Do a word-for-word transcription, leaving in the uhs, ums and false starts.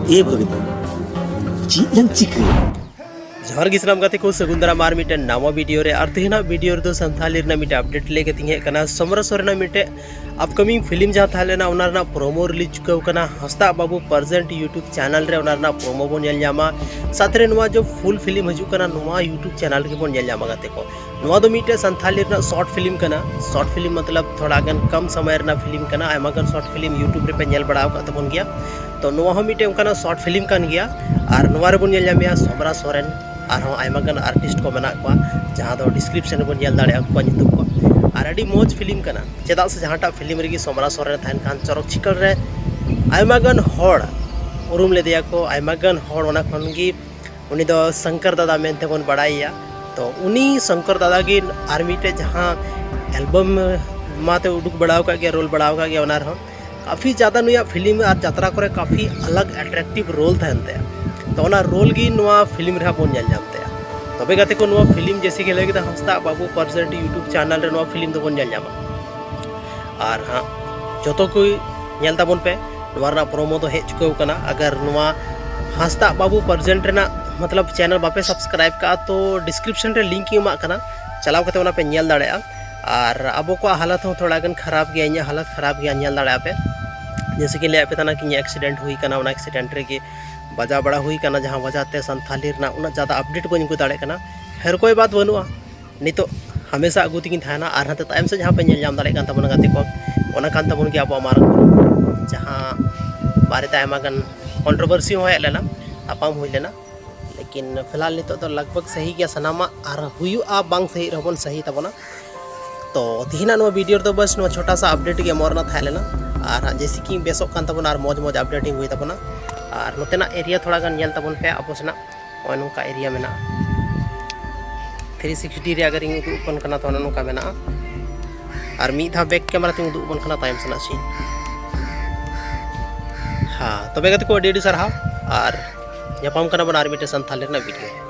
ᱮ ᱵᱷᱟᱹᱜᱽᱱᱤ, ᱪᱮᱫ ᱞᱟᱝ ᱪᱤᱠᱟᱹᱭᱟ? ᱡᱚᱦᱟᱨ ᱜᱮ ᱥᱟᱱᱟᱢ ᱜᱟᱛᱮ ᱠᱚ, ᱥᱟᱹᱜᱩᱱ ᱫᱟᱨᱟᱢ ᱟᱨ ᱢᱤᱫᱴᱮᱱ ᱱᱟᱣᱟ ᱵᱷᱤᱰᱤᱭᱳ ᱨᱮ᱾ ᱟᱨ ᱛᱮᱦᱮᱧᱟᱜ ᱵᱷᱤᱰᱤᱭᱳ ᱨᱮᱫᱚ ᱥᱟᱱᱛᱷᱟᱞᱤ ᱨᱮᱱᱟᱜ ᱢᱤᱫᱴᱮᱱ ᱟᱯᱰᱮᱴ ᱞᱟᱹᱭ ᱠᱟᱛᱮᱧ ᱦᱮᱡ ᱟᱠᱟᱱᱟ᱾ ᱥᱚᱢᱨᱟ ᱥᱚᱨᱮᱱ ᱨᱮᱱᱟᱜ ᱢᱤᱫᱴᱮᱱ ᱟᱯᱠᱟᱢᱤᱝ ᱯᱷᱤᱞᱢ ᱡᱟᱦᱟᱸ ᱛᱟᱦᱮᱸ ᱞᱮᱱᱟ, ᱚᱱᱟ ᱨᱮᱱᱟᱜ ᱯᱨᱳᱢᱳ ᱨᱤᱞᱤᱡᱽ ᱪᱩᱠᱟᱹᱣ ᱠᱟᱱᱟ ᱦᱟᱸᱥᱫᱟᱜ ᱵᱟᱹᱵᱩ ᱯᱨᱮᱡᱮᱱᱴ ᱭᱩᱴᱩᱵᱽ ᱪᱮᱱᱮᱞ ᱨᱮ᱾ ᱚᱱᱟ ᱨᱮᱱᱟᱜ ᱯᱨᱳᱢᱳ ᱵᱚᱱ ᱧᱮᱞ ᱧᱟᱢᱟ, ᱥᱟᱶᱛᱮ ᱨᱮ ᱱᱚᱣᱟ ᱡᱚ ᱯᱷᱩᱞ ᱯᱷᱤᱞᱢ ᱦᱤᱡᱩᱜ ᱠᱟᱱᱟ, ᱱᱚᱣᱟ ᱭᱩᱴᱩᱵᱽ ᱪᱮᱱᱮᱞ ᱨᱮᱜᱮ ᱵᱚᱱ ᱧᱮᱞ ᱧᱟᱢᱟ ᱜᱟᱛᱮ ᱠᱚ᱾ ᱱᱚᱣᱟ ᱫᱚ ᱢᱤᱫᱴᱮᱱ ᱥᱟᱱᱛᱷᱟᱞᱤ ᱨᱮᱱᱟᱜ ᱥᱚᱨᱴ ᱯᱷᱤᱞᱢ ᱠᱟᱱᱟ᱾ ᱥᱚᱨᱴ ᱯᱷᱤᱞᱢ ᱢᱚᱛᱞᱚᱵ ᱛᱷᱚᱲᱟ ᱜᱟᱱ ᱠᱚᱢ ᱥᱚᱢᱚᱭ ᱨᱮᱱᱟᱜ ᱯᱷᱤᱞᱢ ᱠᱟᱱᱟ᱾ ᱟᱭᱢᱟ ᱜᱟᱱ ᱥᱚᱨᱴ ᱯᱷᱤᱞᱢ ᱭᱩᱴᱩᱵᱽ ᱨᱮᱯᱮ ᱧᱮᱞ ᱵᱟᱲᱟ ᱟᱠᱟᱫ ᱛᱟᱵᱚᱱ ᱜᱮᱭᱟ, ᱛᱚ ᱱᱚᱣᱟ ᱦᱚᱸ ᱢᱤᱫᱴᱮᱱ ᱚᱱᱠᱟᱱᱟᱜ ᱥᱚᱨᱴ ᱯᱷᱤᱞᱢ ᱠᱟᱱ ᱜᱮᱭᱟ᱾ ᱟᱨ ᱱᱚᱣᱟ ᱨᱮᱵᱚᱱ ᱧᱮᱞ ᱧᱟᱢᱮᱭᱟ ᱥᱚᱢᱨᱟ ᱥᱚᱨᱮᱱ, ᱟᱨᱦᱚᱸ ᱟᱭᱢᱟ ᱜᱟᱱ ᱟᱨᱴᱤᱥᱴ ᱠᱚ ᱢᱮᱱᱟᱜ ᱠᱚᱣᱟ, ᱡᱟᱦᱟᱸ ᱫᱚ ᱰᱤᱥᱠᱨᱤᱯᱥᱚᱱ ᱨᱮᱵᱚᱱ ᱧᱮᱞ ᱫᱟᱲᱮᱭᱟᱜᱼᱟ ᱩᱱᱠᱩᱣᱟᱜ ᱧᱩᱛᱩᱢ ᱠᱚ᱾ ᱟᱨ ᱟᱹᱰᱤ ᱢᱚᱡᱽ ᱯᱷᱤᱞᱢ ᱠᱟᱱᱟ, ᱪᱮᱫᱟᱜ ᱥᱮ ᱡᱟᱦᱟᱸᱴᱟᱜ ᱯᱷᱤᱞᱢ ᱨᱮᱜᱮ ᱥᱚᱢᱨᱟ ᱥᱚᱨᱮᱱ ᱛᱟᱦᱮᱱ ᱠᱷᱟᱱ ᱪᱚᱨᱚᱠ ᱪᱤᱠᱟᱹᱲ ᱨᱮ ᱟᱭᱢᱟ ᱜᱟᱱ ᱦᱚᱲ ᱩᱨᱩᱢ ᱞᱮᱫᱮᱭᱟ ᱠᱚ, ᱟᱭᱢᱟ ᱜᱟᱱ ᱦᱚᱲ ᱚᱱᱟ ᱠᱷᱚᱱ ᱜᱮ ᱩᱱᱤ ᱫᱚ ᱥᱚᱝᱠᱚᱨ ᱫᱟᱫᱟ ᱢᱮᱱᱛᱮ ᱵᱚᱱ ᱵᱟᱲᱟᱭᱮᱭᱟ᱾ ᱛᱚ ᱩᱱᱤ ᱥᱚᱝᱠᱚᱨ ᱫᱟᱫᱟ ᱜᱮ ᱟᱨ ᱢᱤᱫᱴᱮᱡ ᱡᱟᱦᱟᱸ ᱮᱞᱵᱟᱢ ᱢᱟᱛᱮ ᱩᱰᱩᱠ ᱵᱟᱲᱟ ᱟᱠᱟᱫ ᱜᱮᱭᱟ, ᱨᱳᱞ ᱵᱟᱲᱟ ᱟᱠᱟᱫ ᱜᱮᱭᱟ, ᱚᱱᱟ ᱨᱮᱦᱚᱸ ᱠᱟᱯᱷᱤ ᱡᱟᱫᱟ ᱱᱩᱭᱟᱜ ᱯᱷᱤᱞᱢ ᱟᱨ ᱡᱟᱛᱨᱟ ᱠᱚᱨᱮ ᱠᱟᱯᱷᱤ ᱟᱞᱟᱜᱽ ᱮᱴᱨᱮᱠᱴᱤᱵᱷ ᱨᱳᱞ ᱛᱟᱦᱮᱱ ᱛᱟᱭᱟ᱾ ᱛᱚ ᱚᱱᱟ ᱨᱳᱞ ᱜᱮ ᱱᱚᱣᱟ ᱯᱷᱤᱞᱢ ᱨᱮᱦᱚᱸ ᱵᱚᱱ ᱧᱮᱞ ᱧᱟᱢ ᱛᱟᱭᱟ᱾ ᱛᱚᱵᱮ ᱜᱟᱛᱮ ᱠᱚ, ᱱᱚᱣᱟ ᱯᱷᱤᱞᱢ ᱡᱮᱭᱥᱮ ᱠᱤ ᱞᱟᱹᱭ ᱠᱮᱫᱟ ᱦᱟᱸᱥᱫᱟᱜ ᱵᱟᱹᱵᱩ ᱯᱨᱮᱡᱮᱱᱴ ᱭᱩᱴᱩᱵᱽ ᱪᱮᱱᱮᱞ ᱨᱮ ᱱᱚᱣᱟ ᱯᱷᱤᱞᱢ ᱫᱚᱵᱚᱱ ᱧᱮᱞ ᱧᱟᱢᱟ᱾ ᱟᱨ ᱦᱟᱸᱜ ᱡᱚᱛᱚ ᱠᱚ ᱧᱮᱞ ᱛᱟᱵᱚᱱ ᱯᱮ, ᱱᱚᱣᱟ ᱨᱮᱱᱟᱜ ᱯᱨᱳᱢᱳ ᱫᱚ ᱦᱮᱡ ᱪᱩᱠᱟᱹᱣ ᱠᱟᱱᱟ᱾ ᱟᱜᱟᱨ ᱱᱚᱣᱟ ᱦᱟᱸᱥᱫᱟᱜ ᱵᱟᱹᱵᱩ ᱯᱨᱮᱡᱮᱱᱴ ᱨᱮᱱᱟᱜ ᱢᱚᱛᱞᱚᱵ ᱪᱮᱱᱮᱞ ᱵᱟᱯᱮ ᱥᱟᱵᱥᱠᱨᱟᱭᱤᱵ ᱠᱟᱜᱼᱟ, ᱛᱚ ᱰᱤᱥᱠᱨᱤᱯᱥᱚᱱ ᱨᱮ ᱞᱤᱝᱠ ᱤᱧ ᱮᱢᱟᱜ ᱠᱟᱱᱟ, ᱪᱟᱞᱟᱣ ᱠᱟᱛᱮ ᱚᱱᱟ ᱯᱮ ᱧᱮᱞ ᱫᱟᱲᱮᱭᱟᱜᱼᱟ᱾ ᱟᱨ ᱟᱵᱚ ᱠᱚᱣᱟᱜ ᱦᱟᱞᱚᱛ ᱦᱚᱸ ᱛᱷᱚᱲᱟ ᱜᱟᱱ ᱠᱷᱟᱨᱟᱯ ᱜᱮᱭᱟ, ᱤᱧᱟᱹᱜ ᱦᱟᱞᱚᱛ ᱠᱷᱟᱨᱟᱯ ᱜᱮᱭᱟ, ᱧᱮᱞ ᱫᱟᱲᱮᱭᱟᱜᱼᱟ ᱯᱮ᱾ ᱡᱮᱭᱥᱮ ᱠᱤ ᱞᱟᱹᱭᱟᱫ ᱯᱮ ᱛᱟᱦᱮᱱᱟ ᱠᱤ ᱤᱧᱟᱹᱜ ᱮᱠᱥᱤᱰᱮᱱᱴ ᱦᱩᱭ ᱠᱟᱱᱟ, ᱚᱱᱟ ᱮᱠᱥᱤᱰᱮᱱᱴ ᱨᱮᱜᱮ ᱵᱟᱡᱟᱣ ᱵᱟᱲᱟ ᱦᱩᱭ ᱠᱟᱱᱟ, ᱡᱟᱦᱟᱸ ᱣᱟᱡᱟᱦ ᱛᱮ ᱥᱟᱱᱛᱷᱟᱞᱤ ᱨᱮᱱᱟᱜ ᱩᱱᱟᱹᱜ ᱡᱟᱫᱟ ᱟᱯᱰᱮᱴ ᱵᱟᱹᱧ ᱟᱹᱜᱩ ᱫᱟᱲᱮᱭᱟᱜ ᱠᱟᱱᱟ᱾ ᱠᱷᱮᱨ ᱠᱚᱭ ᱵᱟᱛ ᱵᱟᱹᱱᱩᱜᱼᱟ, ᱱᱤᱛᱚᱜ ᱦᱟᱢᱮᱥᱟ ᱟᱹᱜᱩ ᱛᱮᱜᱤᱧ ᱛᱟᱦᱮᱱᱟ᱾ ᱟᱨ ᱦᱟᱱᱛᱮ ᱛᱟᱭᱚᱢ ᱥᱮᱫ ᱡᱟᱦᱟᱸ ᱯᱮ ᱧᱮᱞ ᱧᱟᱢ ᱫᱟᱲᱮᱭᱟᱜ ᱠᱟᱱ ᱛᱟᱵᱚᱱᱟ ᱜᱟᱛᱮ ᱠᱚ, ᱚᱱᱟ ᱠᱟᱱ ᱛᱟᱵᱚᱱ ᱜᱮᱭᱟ ᱟᱵᱚᱣᱟᱜ ᱢᱟᱨᱟᱝ ᱵᱩᱨᱩ, ᱡᱟᱦᱟᱸ ᱵᱟᱨᱮᱛᱮ ᱟᱭᱢᱟ ᱜᱟᱱ ᱠᱚᱱᱴᱨᱳᱵᱷᱟᱨᱥᱤ ᱦᱚᱸ ᱦᱮᱡ ᱞᱮᱱᱟ, ᱛᱟᱯᱟᱢ ᱦᱩᱭ ᱞᱮᱱᱟ᱾ ᱞᱮᱠᱤᱱ ᱯᱷᱤᱞᱦᱟᱞ ᱱᱤᱛᱚᱜ ᱫᱚ ᱞᱟᱜᱽ ᱵᱷᱟᱜᱽ ᱥᱟᱹᱦᱤ ᱜᱮᱭᱟ ᱥᱟᱱᱟᱢᱟᱜ, ᱟᱨ ᱦᱩᱭᱩᱜᱼᱟ ᱵᱟᱝ ᱥᱟᱹᱦᱤ ᱨᱮᱦᱚᱸ ᱵᱚᱱ ᱥᱟᱹᱦᱤ ᱛᱟᱵᱚᱱᱟ᱾ ᱛᱚ ᱛᱤᱦᱤᱧᱟᱜ ᱱᱚᱣᱟ ᱵᱷᱤᱰᱤᱭᱳ ᱨᱮᱫᱚ ᱵᱟᱥ ᱱᱚᱣᱟ ᱪᱷᱳᱴᱟ ᱥᱟ ᱟᱯᱰᱮᱴ ᱜᱮ ᱮᱢᱚᱜ ᱨᱮᱱᱟᱜ ᱛᱟᱦᱮᱸ ᱞᱮᱱᱟ᱾ ᱟᱨ ᱦᱟᱸᱜ ᱡᱮᱭᱥᱮ ᱠᱤ ᱵᱮᱥᱚᱜ ᱠᱟᱱ ᱛᱟᱵᱚᱱᱟ ᱟᱨ ᱢᱚᱡᱽ ᱢᱚᱡᱽ ᱟᱯᱰᱮᱴ ᱤᱧ ᱟᱹᱜᱩᱭ ᱛᱟᱵᱚᱱᱟ᱾ ᱟᱨ ᱱᱚᱛᱮᱱᱟᱜ ᱮᱨᱤᱭᱟ ᱛᱷᱚᱲᱟ ᱜᱟᱱ ᱧᱮᱞ ᱛᱟᱵᱚᱱ ᱯᱮ, ᱟᱵᱚ ᱥᱮᱱᱟᱜ ᱱᱚᱜᱼᱚᱭ ᱱᱚᱝᱠᱟ ᱮᱨᱤᱭᱟ ᱢᱮᱱᱟᱜᱼᱟ᱾ ᱛᱷᱨᱤ ᱥᱤᱠᱥᱴᱤ ᱨᱮ ᱟᱜᱟᱨ ᱤᱧ ᱩᱫᱩᱜ ᱟᱵᱚᱱ ᱠᱟᱱᱟ ᱛᱚ ᱱᱚᱜᱼᱚ ᱱᱚᱝᱠᱟ ᱢᱮᱱᱟᱜᱼᱟ᱾ ᱟᱨ ᱢᱤᱫ ᱫᱷᱟᱣ ᱵᱮᱠ ᱠᱮᱢᱮᱨᱟ ᱛᱤᱧ ᱩᱫᱩᱜ ᱟᱵᱚᱱ ᱠᱟᱱᱟ ᱛᱟᱭᱚᱢ ᱥᱮᱱᱟᱜ ᱥᱤᱱ᱾ ᱦᱮᱸ, ᱛᱚᱵᱮ ᱜᱟᱛᱮ ᱠᱚ, ᱟᱹᱰᱤ ᱟᱹᱰᱤ ᱥᱟᱨᱦᱟᱣ, ᱟᱨ ᱧᱟᱯᱟᱢ ᱠᱟᱱᱟ ᱵᱚᱱ ᱟᱨ ᱢᱤᱫᱴᱮᱱ ᱥᱟᱱᱛᱷᱟᱞᱤ ᱨᱮᱱᱟᱜ ᱵᱷᱤᱰᱤᱭᱳ᱾